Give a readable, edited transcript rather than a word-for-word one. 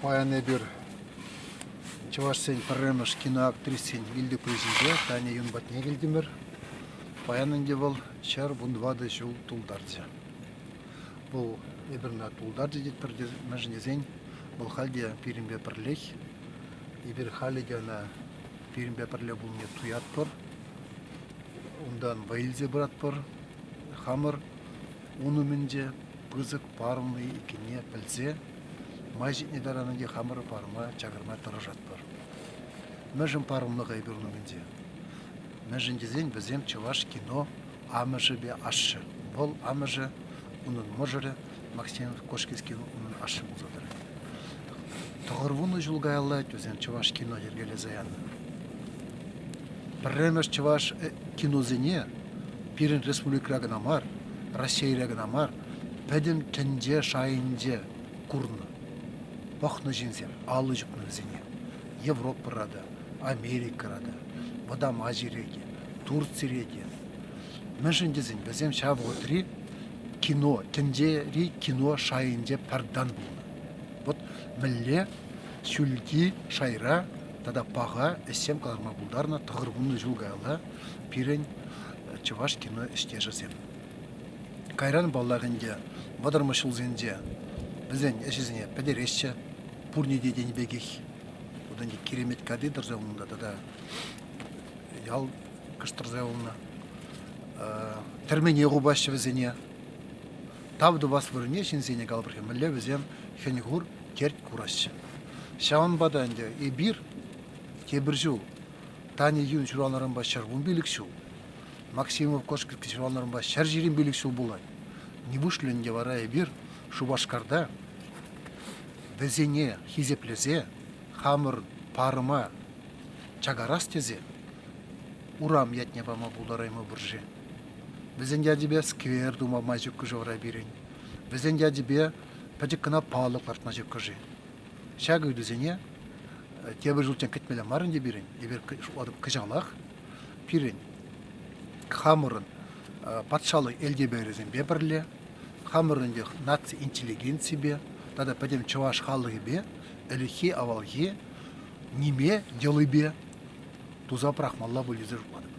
Паян эпир чӑвашсен пӗрремӗш киноактрисин вилтӑпри ҫинче Таня Юн патне килтӗмӗр. Паян ӗнтӗ вӑл 114 ҫул тултарчӗ. Вӑл эпир ӑна тултарчӗ тетпӗр, мӗншӗн тесен вӑл халь те пирӗнпе пӗрлех. Эпир халӗ те ӑна пирӗнпе пӗрле пулнине туятпӑр. Унтан вӑй илсе пыратпӑр. Хамӑр ун умӗнче пысӑк парӑмлӑ иккенне пӗлсе май ҫитнӗ таран ӗнтӗ хамӑр парӑма чакарма тӑрӑшатпӑр. Мӗншӗн парӑмлӑ-ха эпир ун умӗнче? Мӗншӗн тесен вӗсем чӑваш кино амӑшӗпе ашшӗ. Вӑл амӑшӗ, унӑн мӑшӑрӗ Максим Кошкинский унӑн ашшӗ пулса тӑрать. 90 ҫул каялла вӗсем чӑваш кино йӗркелесе янӑ. Пӗрремӗш чӑваш киносене пирӗн республикӑра кӑна мар, Раҫҫейре кӑна мар, пӗтӗм тӗнче шайӗнче курнӑ, пӑхнӑ ҫынсем, алӑ ҫупнӑ вӗсене. Европӑра та, Америкӑра та, Вӑтам Азире те, Турцире те. Мӗншӗн тесен вӗсем ҫав вӑхӑтри кино, тӗнчери кино шайӗнче пӗр тан пулнӑ. Вот мӗнле ҫӳлти шайра тата паха ӗҫсем кӑларма пултарнӑ 90 ҫул каялла пирӗн чӑваш кино ӗҫтешӗсем. Кайран, паллах ӗнтӗ, вӑтӑрмӗш ҫулсенче вӗсен ӗҫӗсене пӗтереҫҫӗ, пурне те тенӗ пекех. Вот ӗнтӗ Киремет кати тӑрса юлнӑ тата ял кӑштӑрса юлнӑ. Тӗрмене хупаҫҫӗ вӗсене. Тав тӑвас вырӑнне ҫынсене калӑпӑр, мӗнле вӗсем хӗн-хур, терт кураҫҫӗ. Ҫавӑнпа та ӗнтӗ эпир тепӗр ҫул Таня Юн ҫуралнӑранпа 115 ҫул, Максимов Кошкинский ҫуралнӑранпа 125 ҫул пулать. Нивушлӗ ӗнтӗ вара эпир Шупашкарта вӗсене хисеплесе хамӑр парӑма чакарас тесе урам ятне пама пултараймӑпӑр-ши? Вӗсен ячӗпе сквер тума май ҫуккӑ-ши вара пирӗн? Вӗсен ячӗпе пӗчӗк кӑна палӑк лартма ҫуккӑ-ши? Ҫак ыйтусене тепӗр ҫулччен кӗтмелле мар ӗнтӗ пирӗн. Эпир шутлатӑп кӑҫалах пирӗн хамӑрӑн патшалӑх элтеперӗсемпе пӗрле, хамӑрӑн ӗнтӗ наци интеллигенципе тата пӗтӗм чӑваш халӑхӗпе ӗлӗкхи-авалхи ниме йӑлипе туса пӑрахмалла пуль тесе шутлатӑп.